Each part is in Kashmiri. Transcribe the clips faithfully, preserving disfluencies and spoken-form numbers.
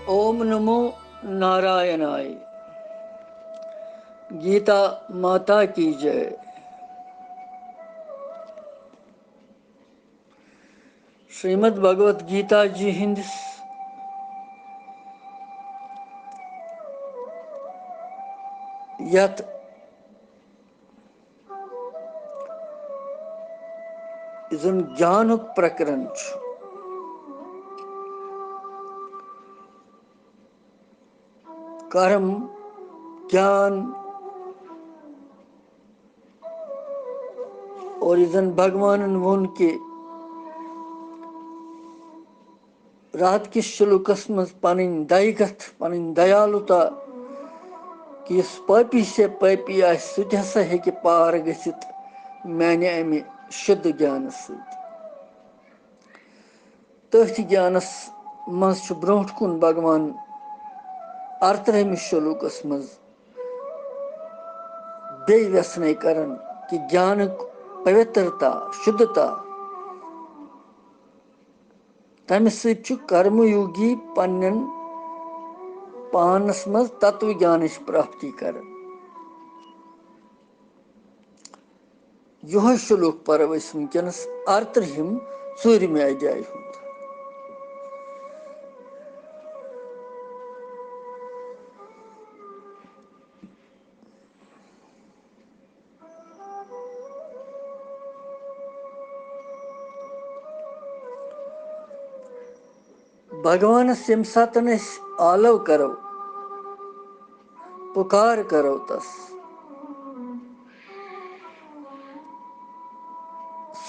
اوم نمو نارائنائے۔ گیتا ماتا کی جے۔ شریمد بھگوت گیتا جی ہندس یتھ زن گیانُک پرکرن چھُ، کرم، گیان، اور یہِ زن بھگوانن ووٚن کہِ راتھ کِس شلوکس منٛز پنٕنۍ دَے کتھ، پنٕنۍ دیالُتا، کہِ یُس پٲپی سے پٲپی آسہِ، سُہ تہِ ہسا ہیٚکہِ پار گٔژھِتھ میانہِ امہِ شُدھ گیانہٕ سۭتۍ۔ تٔتھۍ گیانس منٛز چھُ برونٛٹھ کُن بھگوان ارترہمِس شلوکس منٛز بیٚیہِ ویژھنے کران کہِ گیانُک پوترتا، شُدھتا، تمہِ سۭتۍ چھُ کرم یوگی پننٮ۪ن پانس منٛز تتو گیانٕچ پراپتی کران۔ یِہوٚے شلوک پرو أسۍ وٕنکیٚنس ارترٕہِم، ژوٗرِمہِ ادھیایہِ ہُنٛد۔ بھگوانس ییٚمہِ ساتن أسۍ آلو کرو، پُکار کرو تس،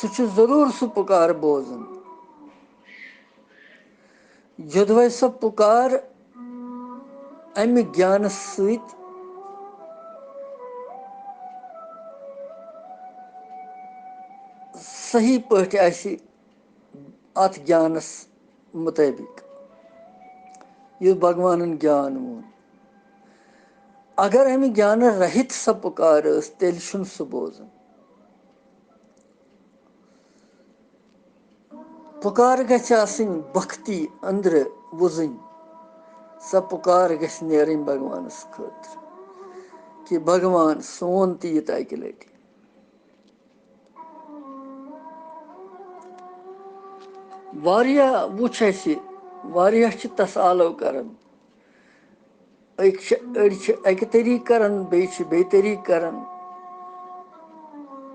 سُہ چھُ ضروٗر سُہ پُکار بوزان۔ یوٚدوَے سۄ پُکار اَمہِ گیانہٕ سۭتۍ صحیح پٲٹھۍ آسہِ اَتھ گیانَس مُطٲبِق، یُس بھگوانَن گیان ووٚن۔ اگر اَمہِ گیانہٕ رہِت سۄ پُکار ٲس، تیٚلہِ چھُنہٕ سُہ بوزُن۔ پُکار گژھِ آسٕنۍ بھکتی أنٛدرٕ وُزٕنۍ۔ سۄ پُکار گژھِ نیرٕنۍ بھگوانَس خٲطرٕ، کہِ بھگوان، سون تہِ یہِ تہِ اَکہِ لَٹہِ۔ واریاہ وُچھ اَسہِ، واریاہ چھِ تَس آلو کران۔ أکۍ چھِ، أڑۍ چھِ اَکہِ طریٖقہٕ کران، بیٚیہِ چھِ بیٚیہِ طریٖقہٕ کران۔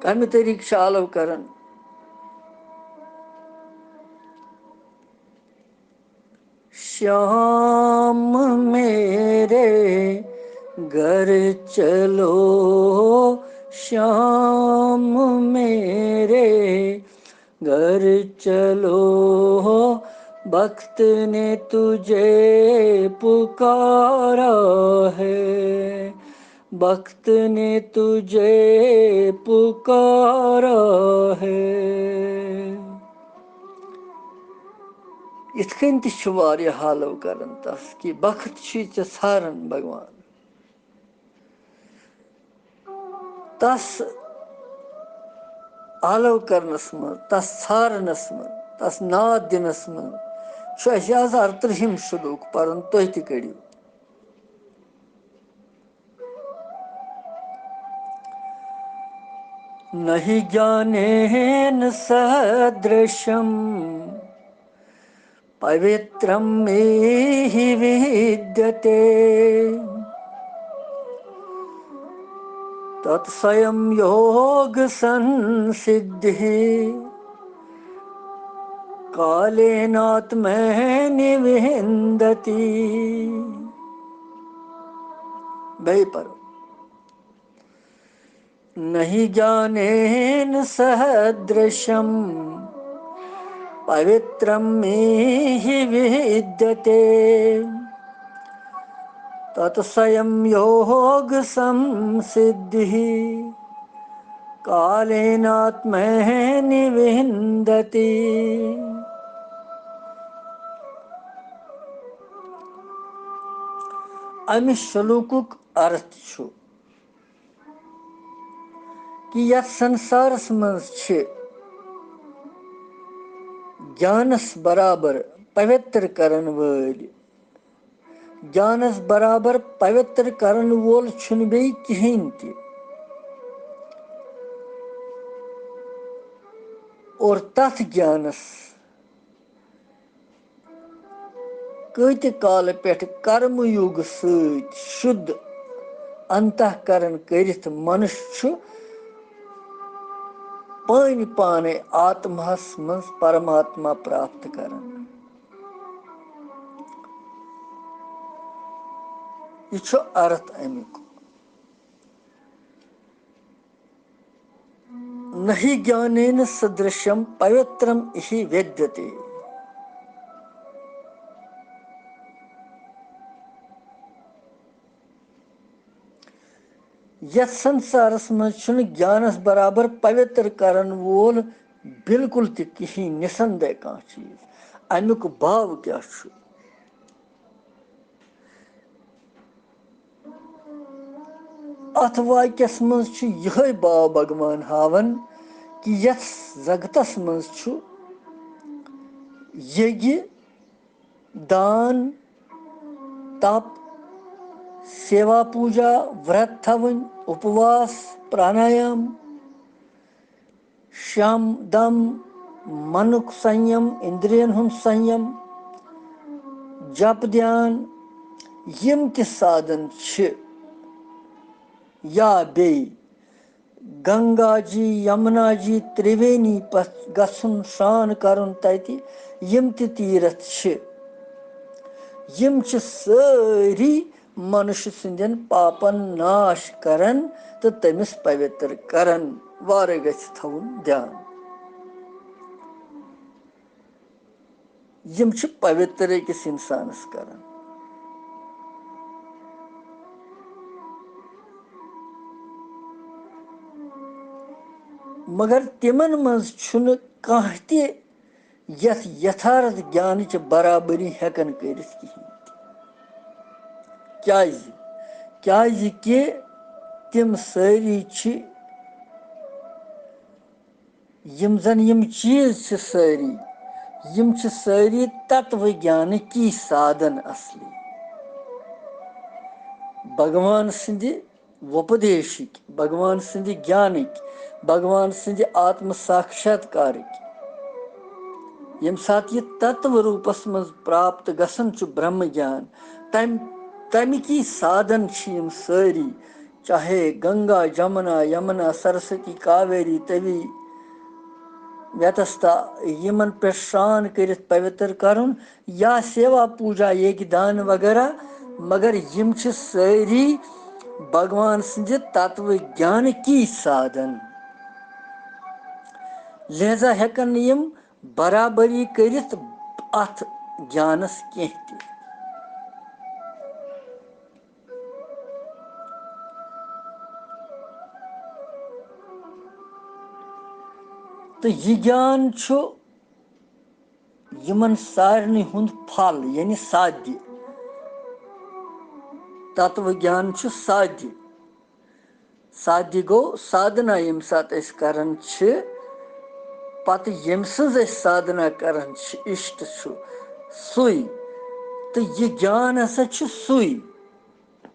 کَمہِ طریٖقہٕ چھِ آلو کران؟ شام میرے گھر چلو، شام میرے گھر چلو، بخت نے تجھے پکارا ہے، بخت نے تجھے پکارا ہے۔ یِتھ کٔنۍ تہِ چھِ واریاہ حالو کران تَس کہِ بخت چھُے ژےٚ ژھاران بھگوان۔ تَس آلو کرنَس منٛز، تَس ژھارنَس منٛز، تَس ناد دِنَس منٛز چھُ اَسہِ آز اَرترٕہِم شلوک پَرُن، تُہۍ تہِ کٔرِو۔ न हि ज्ञानेन सदृशं पवित्रं मे हि विद्यते। तत्स्वयं योगसंसिद्धिः कालेनात्मनि विन्दति। بیٚیہِ پَرو۔ न हि ज्ञानेन सदृशं पवित्रं मे हि विद्यते। तत्स्वयं योगसंसिद्धिः कालेनात्मनि विन्दति। اَمہِ شلوکُک ارتھ چھُ کہِ یتھ سنسارس منٛز چھِ گیانس برابر پویتر کرن وٲلۍ گیانس برابر پوتر کرن وول چھُنہٕ بیٚیہِ کِہیٖنۍ تہِ۔ اور تتھ گیانس کۭتہِ کالہٕ پٮ۪ٹھ کرم یوگ سۭتۍ شُد انتہ کرن کٔرِتھ منُش چھُ پٲنۍ پانے آتماہس منٛز پرماتما پراپت کران۔ یہِ چھُ ارتھ امیُک۔ نہ ہی گیانین سدرشم پوترم اہی ویدیتے۔ یتھ سنسارس منٛز چھُنہٕ گیانس برابر پوتر کرن وول بالکل تہِ کِہیٖنۍ، نِسندے کانٛہہ چیٖز۔ امیُک باو کیٛاہ چھُ؟ اتھ واقعس منٛز چھُ یِہوٚے باو بھگوان ہاوان کہِ یتھ جگتس منٛز چھُ یگہِ، دان، تپ، سیوا پوجا، ورت تھاوٕنۍ، اپواس، پرانایام، شم دم، منُک سنیم، اندرین ہُنٛد سنیم، جپ دھیان، یِم تہِ سادن چھِ، یا بیٚیہِ گنگا جی، یمنا جی، ترٛوینی پتھ گژھُن، سرٛان کرُن تتہِ، یِم تہِ تیٖرتھ چھِ، یِم چھِ سٲری منُش سٕنٛدٮ۪ن پاپن ناش کران تہٕ تٔمِس پوتر کران۔ وارٕ گژھِ تھاوُن دھیان۔ یِم چھِ پوتر أکِس انسانس کران۔ مگر تِمن منٛز چھُنہٕ کانٛہہ تہِ یتھ یتھارتھ گیانٕچ برابری ہیکان کٔرِتھ کِہیٖنۍ تہِ۔ کیازِ؟ کیازِ کہِ تِم سٲری چھِ، یِم زن یِم چیٖز چھِ سٲری، یِم چھِ سٲری تتوٕ گیانٕکی سادن اصلی۔ بھگوان سٕنٛدِ وۄپدیشٕکۍ، بھگوان سٕنٛدِ گیانٕکۍ، بھگوان سٕنٛدِ آتم ساکشاتکارٕکۍ۔ ییٚمہِ ساتہٕ یہِ تتو روٗپس منٛز پراپت گژھان چھُ برہم گیان، تمہِ، تمِکی سادن چھِ یِم سٲری، چاہے گنگا، جمنا، یمنا، سرسوتی، کاویری، توی، ویتستا، یِمن پٮ۪ٹھ سرٛان کٔرِتھ پوتر کرُن، یا سیوا پوجا، ییٚکہِ دان وغیرہ، مگر یِم چھِ سٲری بھگوان سٕنٛدِ تتوٕ گیانٕکی سادن۔ لہذا ہٮ۪کن نہٕ یِم برابری کٔرِتھ اتھ گیانس کینٛہہ تہِ۔ تہٕ یہِ گیان چھُ یِمن سارنٕے ہُنٛد پھل، یعنی سادھیہ۔ تتوٕ گیان چھُ سادھیہ۔ سادھیہ گوٚو سادھنا، ییٚمہِ ساتہٕ أسۍ کران چھِ، پتہٕ ییٚمہِ سٕنٛز أسۍ سادھنا کران چھِ، اِشٹ چھُ سُے۔ تہٕ یہِ گیان ہسا چھُ سُے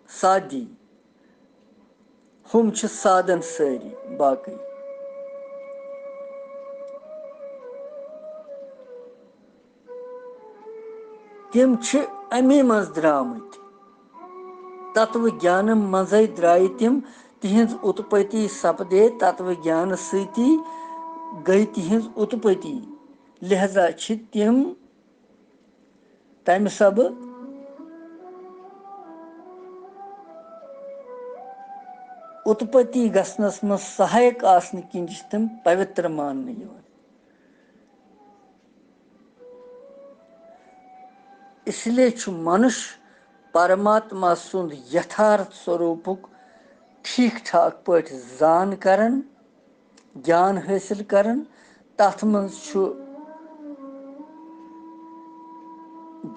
سادھی۔ ہُم چھِ سادن سٲری باقٕے۔ تِم چھِ اَمی منٛز درٛامٕتۍ۔ تتوٕ گیانہٕ منٛزَے درٛایہِ تِم، تِہنٛز اُتپتی سپدے تتوٕ گیانہٕ سۭتی، گٔے تِہنٛز اُتپتی۔ لہذا چھِ تِم تمہِ سبہٕ اُتپتی گژھنس منٛز سہایک آسنہٕ کِنۍ چھِ تِم پوتر ماننہٕ یِوان۔ اس لیے چھُ منُش پرماتما سُنٛد یتھارتھ سوروپُک ٹھیٖک ٹھاک پٲٹھۍ زان کران، گیان حٲصِل کران۔ تتھ منٛز چھُ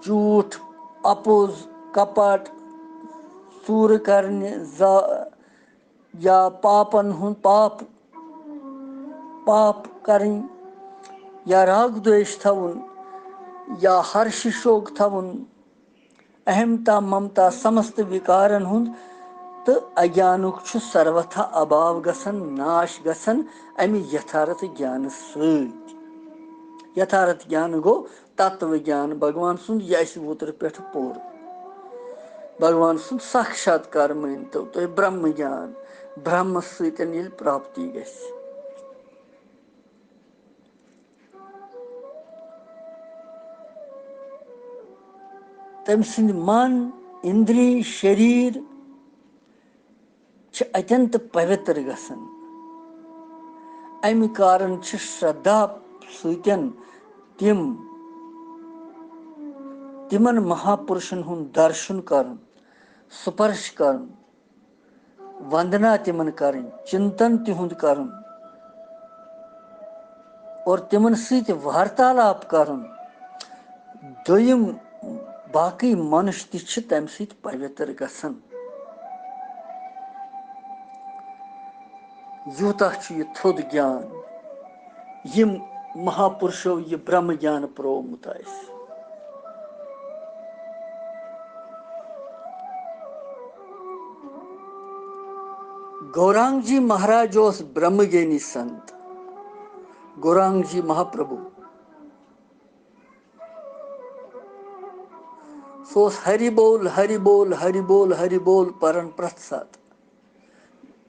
جھوٗٹھ، اپوز، کپٹ، ژوٗرٕ کرنہِ، زا-، یا پاپن ہُنٛد پاپ، پاپ کرٕنۍ، یا راگ دویش تھاوُن، یا ہرش شوک تھاوُن، اہمتا ممتا سمست وِکارن ہُنٛد تہٕ اگیانُک چھُ سروتھا ابھاو گژھان، ناش گژھان امہِ یتھارتھ گیانہٕ سۭتۍ۔ یتھارتھ گیان گوٚو تتو گیان، بھگوان سُنٛد، یہِ اسہِ وُترٕ پٮ۪ٹھ پوٚر۔ بھگوان سُنٛد ساکشاتکار مٲنۍ تو تُہۍ برہم گیان، برہمس سۭتۍ ییٚلہِ پراپتی گژھِ۔ تٔمۍ سٕنٛدۍ من، اِندری، شریٖر چھِ اَتٮ۪ن تہٕ پویتر گژھان۔ اَمہِ کارن چھِ شردا سۭتۍ تِم، تِمن مہاپُرشن ہُنٛد درشن کرُن، سپرش کرُن، وندنا تِمن کرٕنۍ، چنتن تِہُنٛد کرُن اور تِمن سۭتۍ وارتالاپ کرُن۔ دوٚیِم، باقٕے منُش تہِ چھِ تَمہِ سۭتۍ پویتر گژھان۔ یوٗتاہ چھُ یہِ تھوٚد گیان، یِم مہاپُرشو یہِ برہم گیان پروومُت آسہِ۔ گورانگ جی مہاراج اوس برہم گیانی سنت۔ گورانگ جی مہاپربھو، سُہ اوس ہری بول، ہری بول، ہری بول، ہری بول پران پرٛٮ۪تھ ساتہٕ۔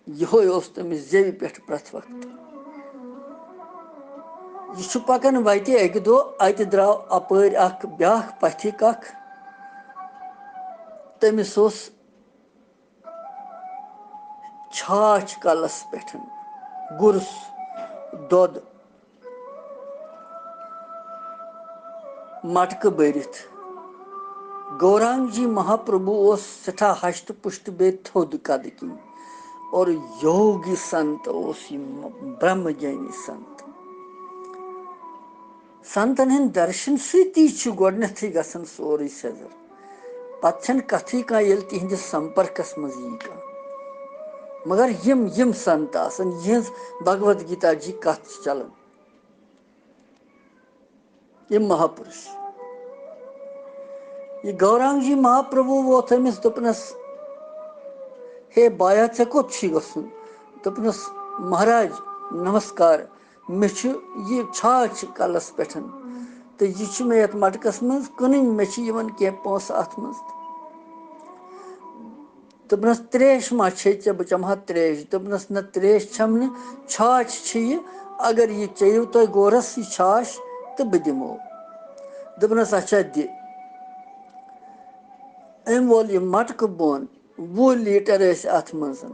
یِہوٚے اوس تٔمِس زیوِ پٮ۪ٹھ پرٛٮ۪تھ وقتہٕ۔ یہِ چھُ پکان وتہِ، اکہِ دۄہ اتہِ درٛاو اپٲرۍ اکھ بیٛاکھ پتھِ ککھ۔ تٔمِس اوس چھاچھ کلس پٮ۪ٹھ، گُرس دۄد مٹکہٕ بٔرِتھ۔ گورانگ جی مہاپربھو اوس سٮ۪ٹھاہ ہشتہٕ پُشتہٕ بیٚیہِ تھوٚد قدٕ کِنۍ اور یوگی سنت اوس یہِ، برہم گیانی سنت۔ سنتن ہٕنٛدۍ درشن سۭتی چھُ گۄڈٕنیتھٕے گژھان سورُے سیٚزر۔ پتہٕ چھنہٕ کتھٕے کانٛہہ ییٚلہِ تِہنٛدِس سمپرکس منٛز یی کانٛہہ۔ مگر یِم، یِم سنت آسن، یِہنٛز بھگوت گیتا جی کتھ چھِ چلان۔ یِم مہاپُرُش۔ یہِ گورانگ جی مہاپربھو ووت أمِس، دوٚپنس، "ہے بایا، ژےٚ کوٚت چھُے گژھُن؟" دوٚپنس، "مہاراج، نمسکار، مےٚ چھُ یہِ چھاچھ کلس پٮ۪ٹھ تہٕ یہِ چھُ مےٚ یتھ مٹکس منٛز کٕنٕنۍ، مےٚ چھِ یِوان کینٛہہ پونٛسہٕ اتھ منٛز تہٕ۔" دوٚپنس، "تریش ما چھے ژےٚ؟ بہٕ چمہٕ ہا تریش۔" دوٚپنس، "نہ، تریش چھم نہٕ، چھاچھ چھِ یہِ۔ اگر یہِ چیٚیِو تُہۍ گورس یہِ چھاچھ تہٕ بہٕ دِمو۔" دوٚپنس، "اچھا، دِ۔" أمۍ وول یہِ مٹکہٕ بۄن، وُہ لیٹر ٲسۍ اتھ منٛز۔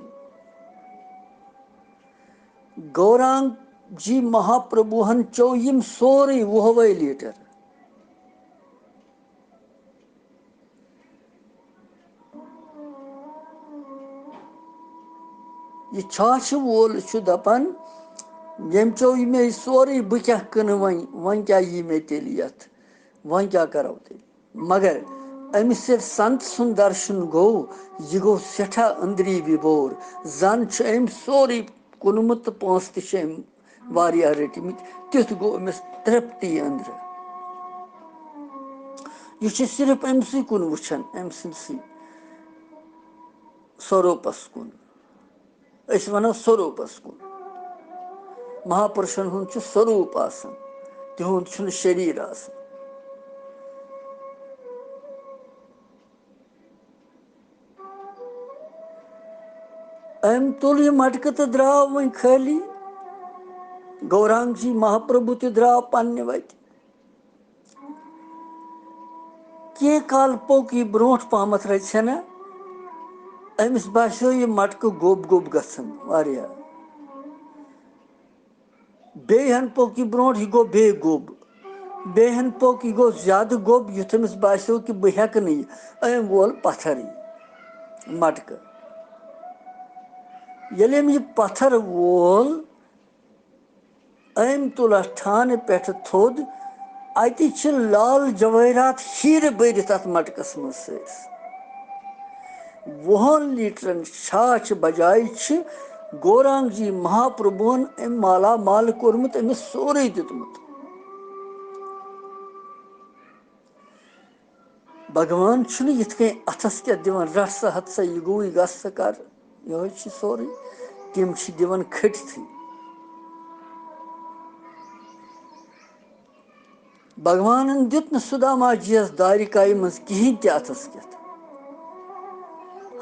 گورانگ جی مہاپربھوہن چوٚو یِم سورُے وُہوے لیٹر۔ یہِ چھاچھِ وول چھُ دپان، "ییٚمۍ چوٚو یہِ مےٚ سورُے، بہٕ کیٛاہ کٕنہٕ وۄنۍ؟ وۄنۍ کیٛاہ یی مےٚ تیٚلہِ یتھ؟ وۄنۍ کیٛاہ کرو تیٚلہِ؟" مگر أمِس ییٚلہِ سنت سُنٛد درشن گوٚو، یہِ گوٚو سٮ۪ٹھاہ أنٛدری وِبور۔ زن چھُ أمۍ سورُے کُنمُت تہٕ پونٛسہٕ تہِ چھِ أمۍ واریاہ رٔٹمٕتۍ، تیُتھ گوٚو أمِس ترٛپتی أنٛدرٕ۔ یہِ چھُ صرف أمۍ سٕے کُن وٕچھان، أمۍ سٕنٛدسٕے سوروپس کُن۔ أسۍ وَنو سوروپس کُن۔ مہاپُرشن ہُنٛد چھُ سوروپ آسان، تِہُنٛد چھُنہٕ شریٖر آسان۔ أمۍ تُل یہِ مٹکہٕ تہٕ درٛاو وۄنۍ خٲلی۔ گورانگ جی مہاپربھو تہِ درٛاو پننہِ وتہِ۔ کینٛہہ کال پوٚک یہِ برونٛٹھ پہمتھ رژھِ ہنا، أمِس باسیو یہِ مٹکہٕ گوٚب گوٚب گژھان واریاہ۔ بیٚیہِ ہن پوٚک یہِ برونٛٹھ، یہِ گوٚو بیٚیہِ گوٚب۔ بیٚیہِ ہن پوٚک، یہِ گوٚو زیادٕ گوٚب، یُتھ أمِس باسیو کہِ بہٕ ہٮ۪کہٕ نہٕ یہِ۔ أمۍ وول پتھر یہِ مٹکہٕ۔ ییٚلہِ أمۍ یہِ پتھر وول، أمۍ تُل اَتھ ٹھانہٕ پٮ۪ٹھٕ تھوٚد۔ اَتہِ چھِ لال جوٲہرات ہیٖرٕ بٔرِتھ اَتھ مَٹکَس منٛز سٲرسٕے۔ وُہَن لیٖٹرَن چھاچھ بجایہِ چھِ گورانگ جی مہاپربھوَن أمۍ مالا مال کوٚرمُت، أمِس سورُے دیُتمُت۔ بھگوان چھُنہٕ یِتھ کٔنۍ اَتھَس کٮ۪تھ دِوان، "رَٹ سا، ہَتھ سا، یہِ گوٚوٕے، گژھ سا کَر، یِہوٚے چھُ سورُے۔" تِم چھِ دِوان کھٔٹتھٕے۔ بھگوانن دیُت نہٕ سُداما جِیَس دارِ کایہِ منٛز کِہیٖنۍ تہِ اَتھَس کٮ۪تھ۔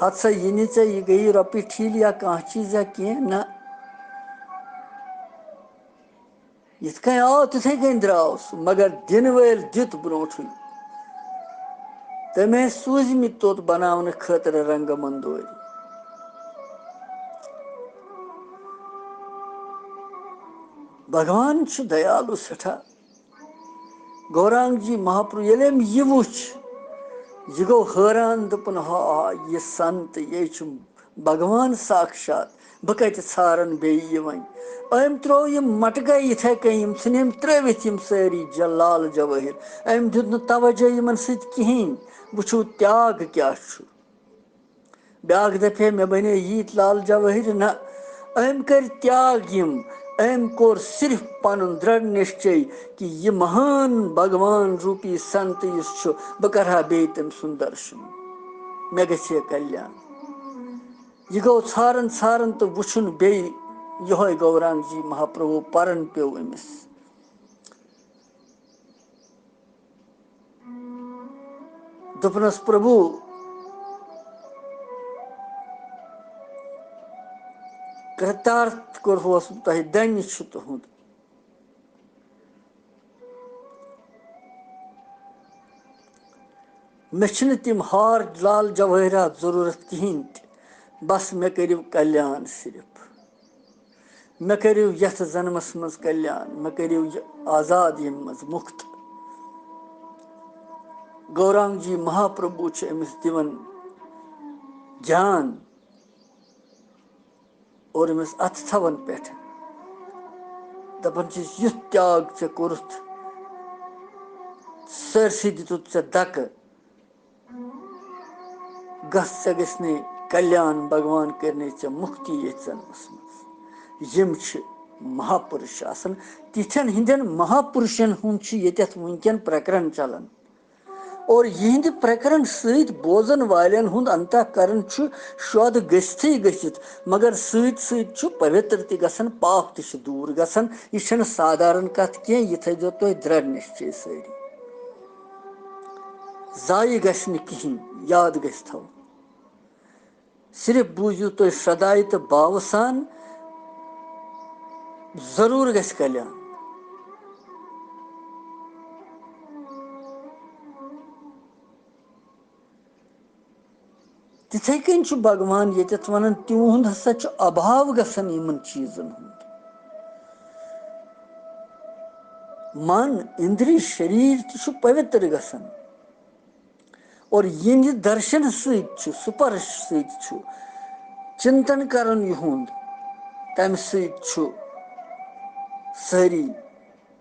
"ہَتھ سا، یہِ نہِ ژےٚ، یہِ گٔیی رۄپیہِ ٹھیٖل یا کانٛہہ چیٖز یا کینٛہہ، نہ۔" یِتھ کٔنۍ آو، تِتھَے کٔنۍ درٛاو سُہ، مگر دِنہٕ وٲلۍ دیُت برونٛٹھٕے۔ تٔمۍ ٲسۍ سوٗزمٕتۍ توٚت بناونہٕ خٲطرٕ رنٛگہٕ مندورِ۔ بھگوان چھُ دیالو سٮ۪ٹھاہ۔ گورانگ جی مہاپرو ییٚلہِ أمۍ یہِ وُچھ، یہِ گوٚو حٲران، دوٚپُن، "ہا، یہِ سنت، یہِ چھُ بھگوان ساکشات، بہٕ کتہِ ژھارن بیٚیہِ یہِ وۄنۍ؟" أمۍ ترٛوو یہِ مٹکے یِتھے کٔنۍ، یِم ژھٕنۍ أمۍ ترٛٲوِتھ یِم سٲری ج-، لال جوٲہِر۔ أمۍ دیُت نہٕ توجہ یِمن سۭتۍ کِہیٖنۍ۔ وٕچھِو، تیاگ کیٛاہ چھُ۔ بیٛاکھ دَپہِ ہے، "مےٚ بنے ییٖتۍ لال جوٲہِر"، نہ، أمۍ کٔرۍ تیاگ یِم۔ أمۍ کوٚر صرف پنُن دِرڑ نِشچے کہِ یہِ مہان بھگوان روٗپی سنت یُس چھُ، بہٕ کرٕ ہا بیٚیہِ تٔمۍ سُنٛد درشن، مےٚ گژھِ ہے کلیان۔ یہِ گوٚو ژھاران ژھاران تہٕ وُچھُن بیٚیہِ یِہوٚے گورانگ جی مہاپربھو پرن پیوٚو أمِس۔ دوٚپنَس، "پربھو، کرتارتھ کوٚرہوس بہٕ تۄہہِ، دھنیہ چھُ تُہُنٛد۔ مےٚ چھِنہٕ تِم ہار لال جوٲہِرات ضروٗرت کِہیٖنۍ تہِ۔ بس مےٚ کٔرِو کلیان صرف۔" مےٚ کٔرِو یَتھ زَنمَس منٛز کلیان، مےٚ کٔرِو یہِ آزاد ییٚمہِ منٛز مُکت۔ گورانگ جی مہاپربھو چھُ أمِس دِوان گیان اور أمِس اَتھٕ تھاوان پٮ۪ٹھ۔ دَپان چھِس، "یُتھ تیاگ ژےٚ کوٚرُتھ، سٲرسٕے دِتُتھ ژےٚ دَکہٕ۔" گژھ، ژےٚ گژھِ نے کلیان، بھگوان کٔرنٕے ژےٚ مُکتی ییٚتہِ زَنمَس منٛز۔ یِم چھِ مہاپُرُش آسان، تِتھٮ۪ن ہٕنٛدٮ۪ن مہاپُرُشَن ہُنٛد چھُ ییٚتٮ۪تھ وٕنکٮ۪ن پرٛکرَن چَلان۔ اور یِہِنٛدِ پرٛکرَن سۭتۍ بوزَن والٮ۪ن ہُنٛد انتہ کرن چھُ شودٕ گٔژھتھٕے گٔژھِتھ، مگر سۭتۍ سۭتۍ چھُ پویتر تہِ گژھان، پاپ تہِ چھُ دوٗر گژھان۔ یہِ چھَنہٕ سادھارن کتھ کینٛہہ، یہِ تھٲیزیو تُہۍ درڑ نِشچے سٲری۔ ضایع گژھِ نہٕ کِہیٖنۍ، یاد گژھِ تھاوُن۔ صرف بوٗزِو تُہۍ شرٛدھایہِ تہٕ باوٕ سان، ضروٗر گژھِ کلیان۔ تِتھَے کٔنۍ چھُ بھگوان ییٚتٮ۪تھ وَنان، تِہُنٛد ہسا چھُ ابھاو گژھان یِمن چیٖزن ہُنٛد۔ من، اِندری، شریٖر تہِ چھُ پویتر گژھان۔ اور یِہنٛدِ درشن سۭتۍ چھُ، سپرش سۭتۍ چھُ، چنتن کرُن یِہُنٛد، تَمہِ سۭتۍ چھُ سٲری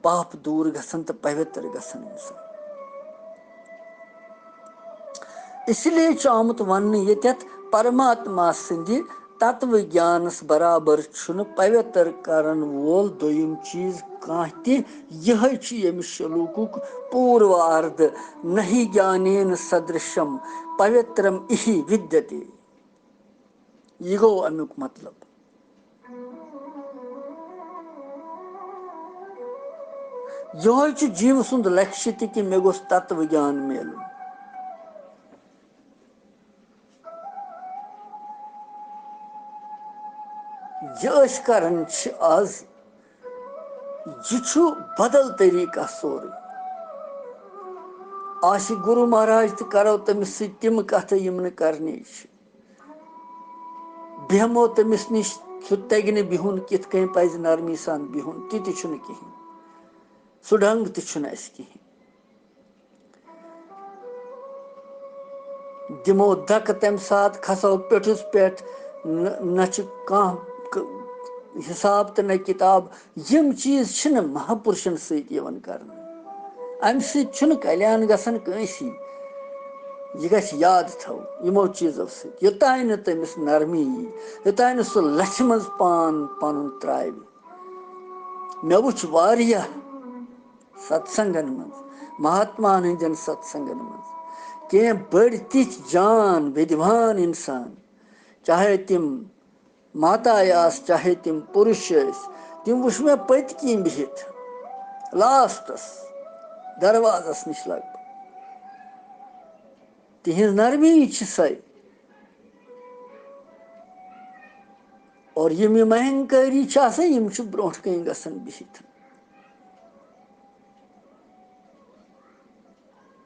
پاپ دوٗر گژھان تہٕ پویتر گژھان اِنسان۔ اسی لیے چھُ آمُت وننہٕ ییٚتٮ۪تھ، پرماتما سٕنٛدِ تتوٕ گیانس برابر چھُنہٕ پویتر کرن وول دوٚیِم چیٖز کانٛہہ تہِ۔ یِہوٚے چھُ ییٚمہِ شلوکُک پوٗروارد، نہی گیانین سدرشم پویترم اِہی ودیتے۔ یہِ گوٚو اَمیُک مطلب۔ یِہوٚے چھُ جیٖو سُنٛد لکشہِ تہِ کہِ مےٚ گوٚژھ تتوٕ گیان میلُن۔ یہِ أسۍ کران چھِ آز، یہِ چھُ بدل طریٖقہ سورُے۔ آسہِ گُروٗ مہراج تہٕ کرو تٔمِس سۭتۍ تِم کتھٕ یِم نہٕ کرنی چھِ۔ بیٚہمو تٔمِس نِش، سُہ تَگہِ نہٕ بِہُن، کِتھ کٔنۍ پَزِ نرمی سان بِہُن، تہِ تہِ چھُنہٕ کِہیٖنۍ۔ سُہ ڈنٛگ تہِ چھُنہٕ اَسہِ کِہیٖنۍ۔ دِمو دَکہٕ تَمہِ ساتہٕ، کھسو پیوٚٹھُس پٮ۪ٹھ، نہ، نہ چھُ کانٛہہ ک-، حِساب تہٕ نہ کِتاب۔ یِم چیٖز چھِنہٕ مہاپُرشن سۭتۍ یِوان کرنہٕ۔ اَمہِ سۭتۍ چھُنہٕ کلیان گژھان کٲنٛسی۔ یہِ گژھِ یاد تھاوُن یِمو چیٖزو سۭتۍ، یوٚتام نہٕ تٔمِس نرمی یی، یوٚتام نہٕ سُہ لَژھِ منٛز پان پَنُن ترٛاوِ۔ مےٚ وُچھ واریاہ ستسنگن منٛز، مہاتماہن ہٕنٛدٮ۪ن ستسنگن منٛز، کینٛہہ بٔڑۍ تِتھۍ جان وِدوان اِنسان، چاہے تِم ماتایہِ آسہٕ، چاہے تِم پُرُش ٲسۍ، تِم وٕچھ مےٚ پٔتۍ کِنۍ بِہِتھ، لاسٹَس، دروازَس نِش لگ بگ۔ تِہِنٛز نرمی چھِ سۄے۔ اور یِم یِم اہنکٲری چھِ آسان، یِم چھِ برونٛٹھ کَنۍ گژھان بِہِتھ۔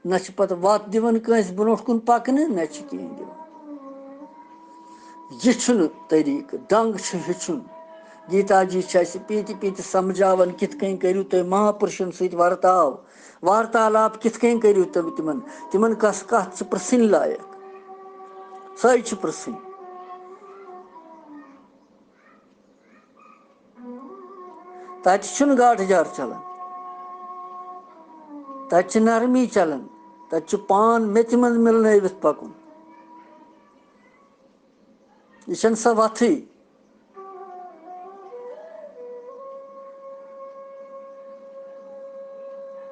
نہ چھِ پتہٕ وَتھ دِوان کٲنٛسہِ برونٛٹھ کُن پَکنہٕ، نہ چھِ کِہیٖنۍ دِوان۔ یہِ چھُنہٕ طریٖقہٕ، ڈنٛگ چھُ ہیٚچھُن۔ گیٖتا جی چھِ اَسہِ پیٖنتہِ پیٖنتہِ سمجھاوان، کِتھ کٔنۍ کٔرِو تُہۍ مہاپُرشَن سۭتۍ ورتاو، وارتالاپ کِتھ کٔنۍ کٔرِو تُہۍ تِمَن، تِمَن کۄس کَتھ چھِ پِرٛژھٕنۍ لایق، سۄے چھِ پِرٛژھٕنۍ۔ تَتہِ چھُنہٕ گاٹہٕ جار چلان، تَتہِ چھِ نرمی چلان، تَتہِ چھُ پان میٚژِ منٛز مِلنٲوِتھ پَکُن۔ یہِ چھَنہٕ سۄ وَتھٕے۔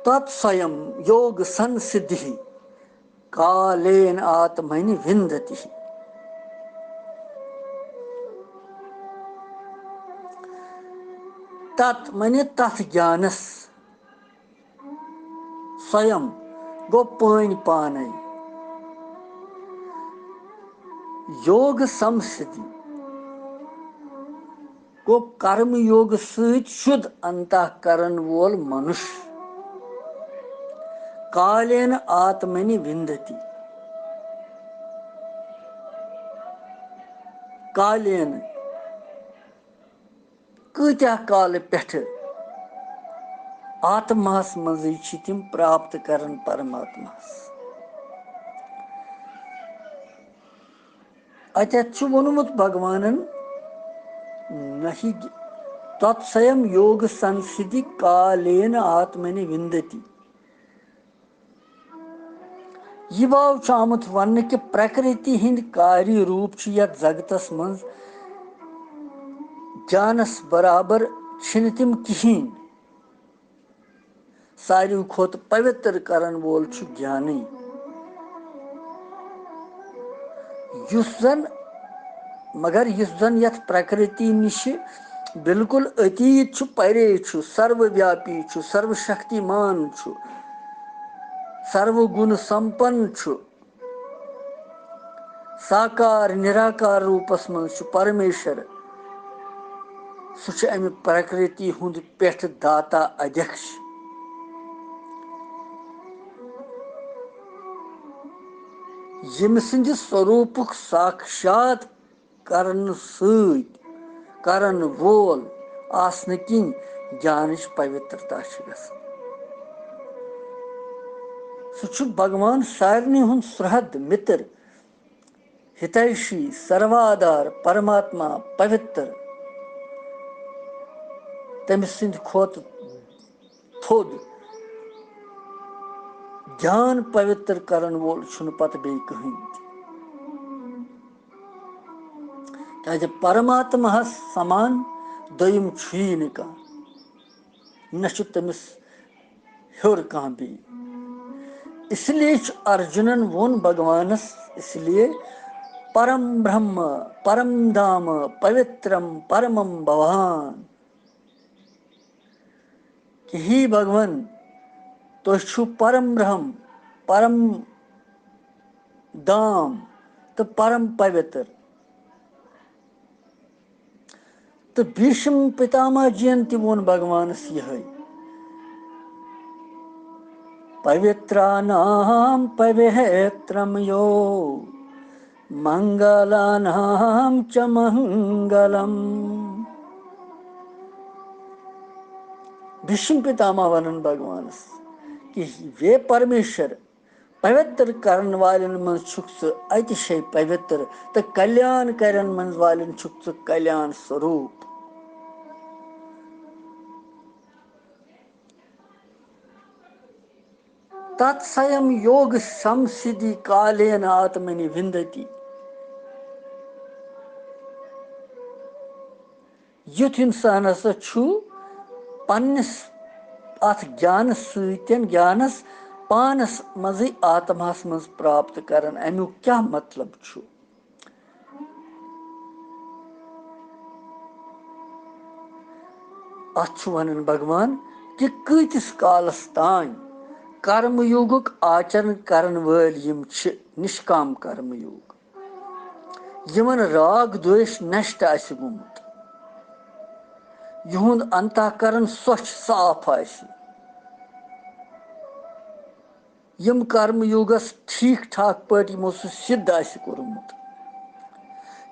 تت سویم یوگ سنسدھی کالین آتمنی وندتی۔ تت معنی تتھ گیانس، سویم گوٚو پٲنۍ پانے، یوگ سمسدھی گوٚو کرم یوگ سۭتۍ شُد انتہ کرن وول منُش۔ کالین آتمنی وندتی۔ کالین، کۭتیاہ کالہٕ پٮ۪ٹھٕ آتماہس منٛزٕے چھِ تِم پراپت کران پرماتماہس۔ اتٮ۪تھ چھُ ووٚنمُت بھگوانن، نہ ہی تت سیم یوگ سنسدھی کالین آتمنی وندتی۔ یہِ باو چھُ آمُت وننہٕ کہِ پرکرتی ہٕنٛدۍ کاری روٗپ چھِ یتھ جگتس منٛز گیانس برابر چھِنہٕ تِم کِہیٖنۍ۔ ساروی کھۄتہٕ پویتر کرن وول چھُ گیانٕے، یُس زن، مگر یُس زن یتھ پرکرتی نِشہِ بالکل اتیت چھُ، پرے چھُ، سرو ویاپی چھُ، سرو شکتیمان چھُ، سرو گُن سمپن چھُ۔ ساکار نراکار روٗپس منٛز چھُ پرمیشور۔ سُہ چھُ امہِ پرکرتی ہُنٛد پٮ۪ٹھ داتا ادھیکش۔ ییٚمہِ سٕنٛدِ سوروٗپُک ساکشات کرنہٕ سۭتۍ کرن وول آسنہٕ کِنۍ گیانٕچ پویترتا چھِ گژھان۔ سُہ چھُ بھگوان سارنٕے ہُنٛد سرحد، مِتر، ہتیشی، سروادار، پرماتما، پویتر۔ تٔمۍ سٕنٛدِ کھۄتہٕ تھوٚد گیان پویتر کرن وول چھُنہٕ پتہٕ بیٚیہِ کٕہٕنۍ تہِ۔ کیازِ پرماتماہس سمان دوٚیِم چھُیی نہٕ کانٛہہ، نہ چھُ تٔمِس ہیوٚر کانٛہہ بیٚیہِ۔ اس لیے چھُ ارجُنن ووٚن بھگوانس، اس لیے پرم برہم، پرم دھام، پوترم، پرمم بھوان۔ کہ ہے بھگوان، تُہۍ چھِو پرم برہم، پرم دھام تہٕ پرم پوتر۔ تہٕ بھیشم پتامہ جین تہِ ووٚن بھگوانس یِہوٚے، پوترانام پوترم یو، منگلانام چ منگلم۔ بھیشم پتامہ ونان بھگوانس کہ وے پرمیشور، پوتر کرن والٮ۪ن منٛز چھُکھ ژٕ اَتہِ شے پوتر، تہٕ کلیان کرن منٛز والٮ۪ن چھُکھ ژٕ کلیان سوروٗپ۔ تت سیم یوگ سمسدھی کالین آتمنی وندتی۔ یُتھ انسان ہسا چھُ پننِس اتھ گیانس سۭتۍ، گیانس پانس منٛزٕے آتماہس منٛز پراپت کران، امیُک کیٛاہ مطلب چھُ؟ اتھ چھُ ونان بھگوان کہِ کۭتِس کالس تام کرم یوگُک آچرن کرن وٲلۍ یِم چھِ، نشکام کرم یوگ، یِمن راگ دویش نشٹ آسہِ گوٚمُت، یِہُنٛد انتہ کرن سۄچھ صاف آسہِ، یِم کرم یوگس ٹھیک ٹھاک پٲٹھۍ یِمو سُہ سِدھ آسہِ کوٚرمُت،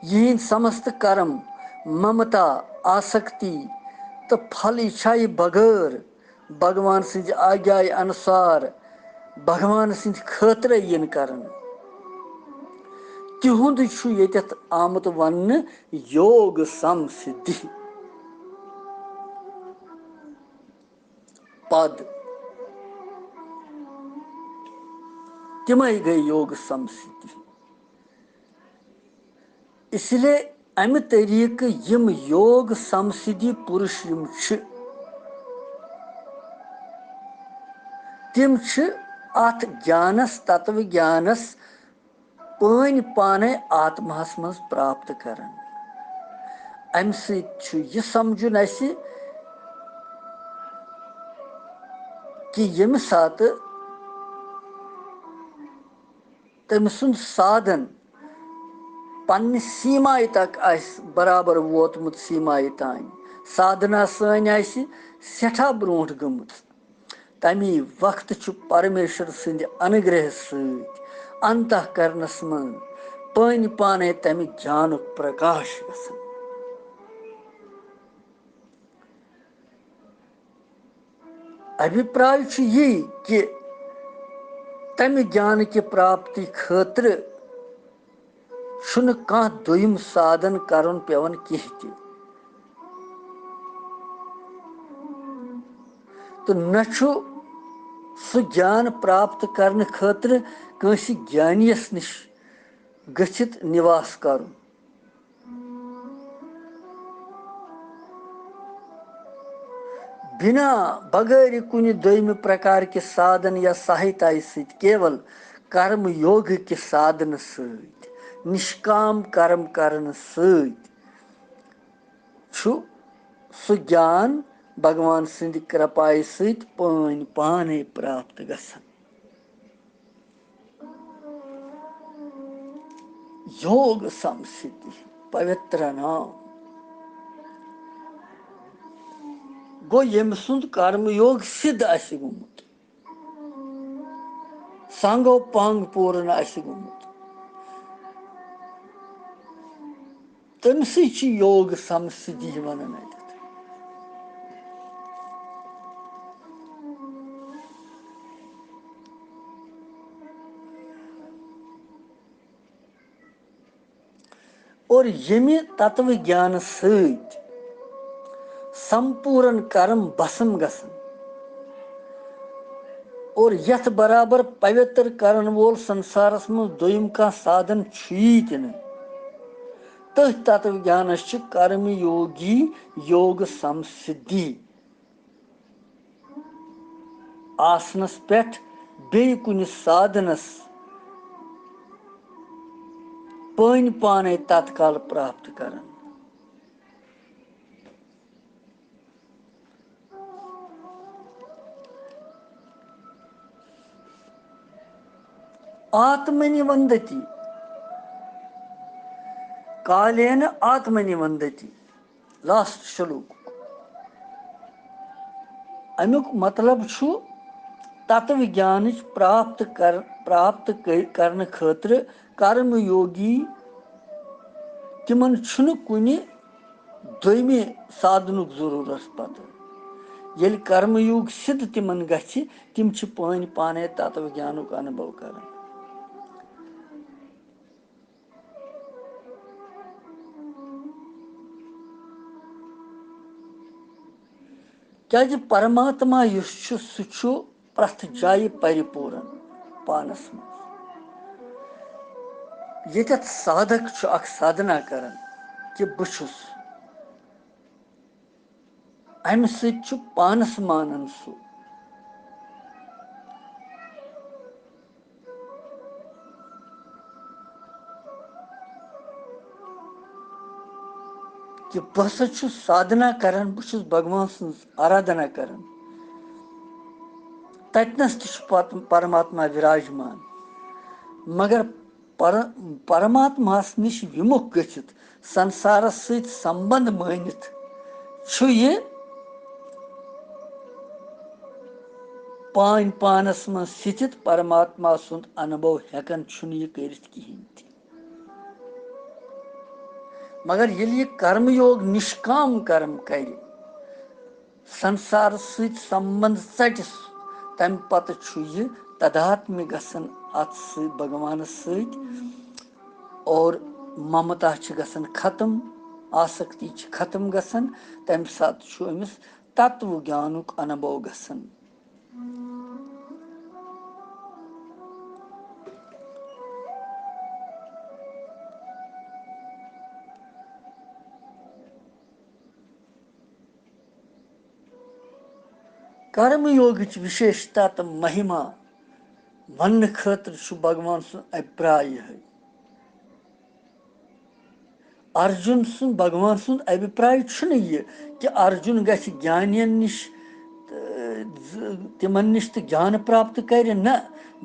یِہنٛدۍ سمست کرم ممتا، آسکتی تہٕ پھل اِچھایہِ بغٲر بھگوان سٕنٛزِ آگیایہِ انُسار بھگوان سٕنٛدِ خٲطرَے یِن کرنہٕ۔ تِہُنٛد چھُ ییٚتٮ۪تھ آمُت وننہٕ یوگ سمسدھی۔ پد۔ تِمے گٔے یوگ سمسدھی۔ اس لیے امہِ طریقہٕ یِم یوگ سمسدھی پُرُش یِم چھِ، تِم چھِ اتھ گیانس، تتو گیانس پٲنۍ پانے آتماہس منٛز پراپت کران۔ امہِ سۭتۍ چھُ یہِ سمجھُن اسہِ کہِ ییٚمہِ ساتہٕ تٔمۍ سُنٛد سادن پننہِ سیمایہِ تک آسہِ برابر ووتمُت، سیمایہِ تام سادھنا سٲنۍ آسہِ سٮ۪ٹھاہ برونٛٹھ گٔمٕژ، تمی وقتہٕ چھُ پرمیشور سٕنٛدِ انُگرہ سۭتۍ انتہ کرنس منٛز پٲنۍ پانے تمہِ گیانُک پرکاش گژھان۔ ابھیپراے چھُ یی کہِ تمہِ گیانہٕ کہِ پراپتی خٲطرٕ چھُنہٕ کانٛہہ دوٚیِم سادھن کرُن پٮ۪وان کینٛہہ تہِ۔ تہٕ نہ چھُ سُہ گیان پراپت کرنہٕ خٲطرٕ کٲنٛسہِ گیانیَس نِش گٔژھِتھ نِواس کرُن۔ بنا بغٲرِ کُنہِ دوٚیمہِ پرکار کہِ سادھن یا سہایتایہِ سۭتۍ کیول کرم یوگ کہِ سادھنہٕ سۭتۍ، نشکام کرم کرنہٕ سۭتۍ چھُ سُہ گیان بھگوان سٕنٛدِ کرپایہِ سۭتۍ پٲنۍ پانے پراپت گژھان۔ یوگ سمسدھی پوتر نام گوٚو ییٚمہِ سُنٛد کرم یوگ سِدھ آسہِ گوٚمُت، سنگو پانگ پوٗرن آسہِ گوٚمُت، تٔمۍ سٕے چھِ یوگ سمسدھی ونان اتٮ۪تھ۔ اور ییٚمہِ تتوٕ گیانہٕ سۭتۍ سمپوٗرن کرم بسم گژھن اور یتھ برابر پوتر کرن وول سنسارس منٛز دوٚیِم کانٛہہ سادھن چھُیی تہِ نہٕ، تٔتھۍ تتوٕ گیانس چھِ کرم یوگی یوگ سمسدھی آسنس پٮ۪ٹھ بیٚیہِ کُنہِ سادھنس پٲنۍ پانے تتکال پراپت کران۔ آتمنی وندتی، کالین آتمنی وندتی، لاسٹ شلوک۔ امیُک مطلب چھُ تتو گیانٕچ پراپت کر-، پراپت کر-، کرنہٕ خٲطرٕ کرم یوگی، تِمن چھُنہٕ کُنہِ دوٚیمہِ سادھنُک ضروٗرت پتہٕ۔ ییٚلہِ کرم یوگ سِدھ تِمن گژھِ، تِم چھِ پٲنۍ پانے تتو گیانُک انُبھو کران۔ کیازِ پرماتما یُس چھُ، سُہ چھُ پرٛٮ۪تھ جایہِ پریپوٗرن پانس منٛز۔ ییٚتٮ۪تھ سادھک چھُ اکھ سادھنا کران کہِ بہٕ چھُس، امہِ سۭتۍ چھُ پانس مانان سُہ۔ کہِ بہٕ ہسا چھُس سادھنا کران، بہٕ چھُس بھگوان سٕنٛز آرادھنا کران، تتنس تہِ چھُ پت-، پرماتما وراجمان۔ مگر پر-، پرماتماہس نِش وِمُکھ گٔژھِتھ، سنسارس سۭتۍ سمبند مٲنِتھ چھُ یہِ پانۍ پانس منٛز سِتھِتھ پرماتما سُنٛد انبو ہٮ۪کان چھُنہٕ یہِ کٔرِتھ کِہیٖنۍ تہِ۔ مگر ییٚلہِ یہِ کرم یوگ نِشکام کرم کرِ، سنسارس سۭتۍ سمبند ژٹہِ سُہ، تمہِ پتہٕ چھُ یہِ تداتمہِ گژھان اتھ سۭتۍ، بھگوانس سۭتۍ، اور ممتا چھِ گژھان ختم، آسکتی چھِ ختم گژھان، تمہِ ساتہٕ چھُ أمِس تتو گیانُک انبو گژھان۔ کرم یوگٕچ وِشیشتا تہٕ مہِما وننہٕ خٲطرٕ چھُ بھگوان سُنٛد ابھیپراے یِہوٚے۔ ارجُن سُنٛد، بھگوان سُنٛد ابھیپراے چھُنہٕ یہِ کہِ ارجُن گژھِ گیانین نِش، تہٕ، تِمن نِش تہٕ گیان پراپت کرِ۔ نہ،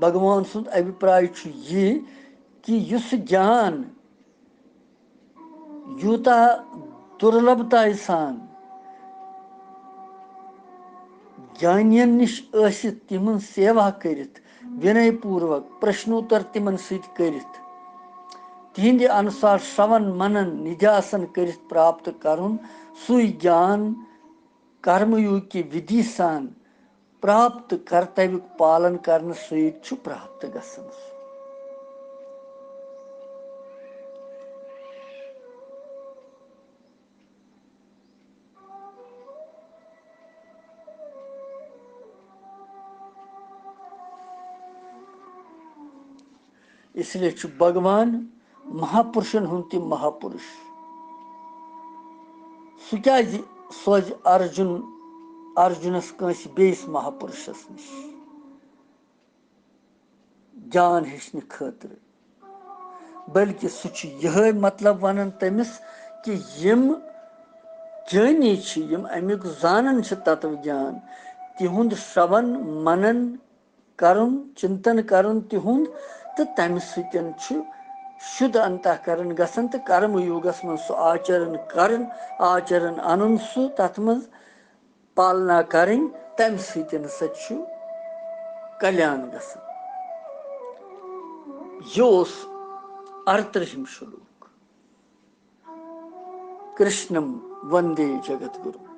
بھگوان سُنٛد ابھیپراے چھُ یہِ کہِ یُس گیان یوٗتاہ دُرلبتایہِ سان گیانین نِش ٲسِتھ، تِمن سیوا کٔرِتھ، وِنَے پوٗروَک پرٛشنوتر تِمن سۭتۍ کٔرِتھ، تِہنٛدِ انُسار شرٛوَن منَن نِدھیاسن کٔرِتھ پراپت کرُن، سُے گیان کرمہٕ یوگی وِدھی سان پراپت کرتویُک پالن کرنہٕ سۭتۍ چھُ پراپت گژھان۔ اس لیے چھُ بھگوان مہاپُرشن ہُنٛد تہِ مہاپُرُش۔ سُہ کیازِ سوزِ ارجُن، ارجُنس کٲنٛسہِ بیٚیِس مہاپُرُشس نِش گیان ہیٚچھنہٕ خٲطرٕ؟ بلکہِ سُہ چھُ یِہوٚے مطلب وَنان تٔمِس کہِ یِم گیٲنی چھِ، یِم اَمیُک زانان چھِ تتو گیان، تِہُنٛد شرٛوَن منَن کرُن، چنتن کرُن تِہُنٛد، تہٕ تَمہِ سۭتۍ چھُ شُدھ انتہ کرن گژھان تہٕ کرم یوگس منٛز سُہ آچرن کرُن، آچرن اَنُن سُہ تتھ منٛز پالنا کرٕنۍ، تَمہِ سۭتۍ ہسا چھُ کلیان گژھان۔ یہِ اوس اَرترٕٛہِم شلوک۔ کرشنم وندے جگت گُروم۔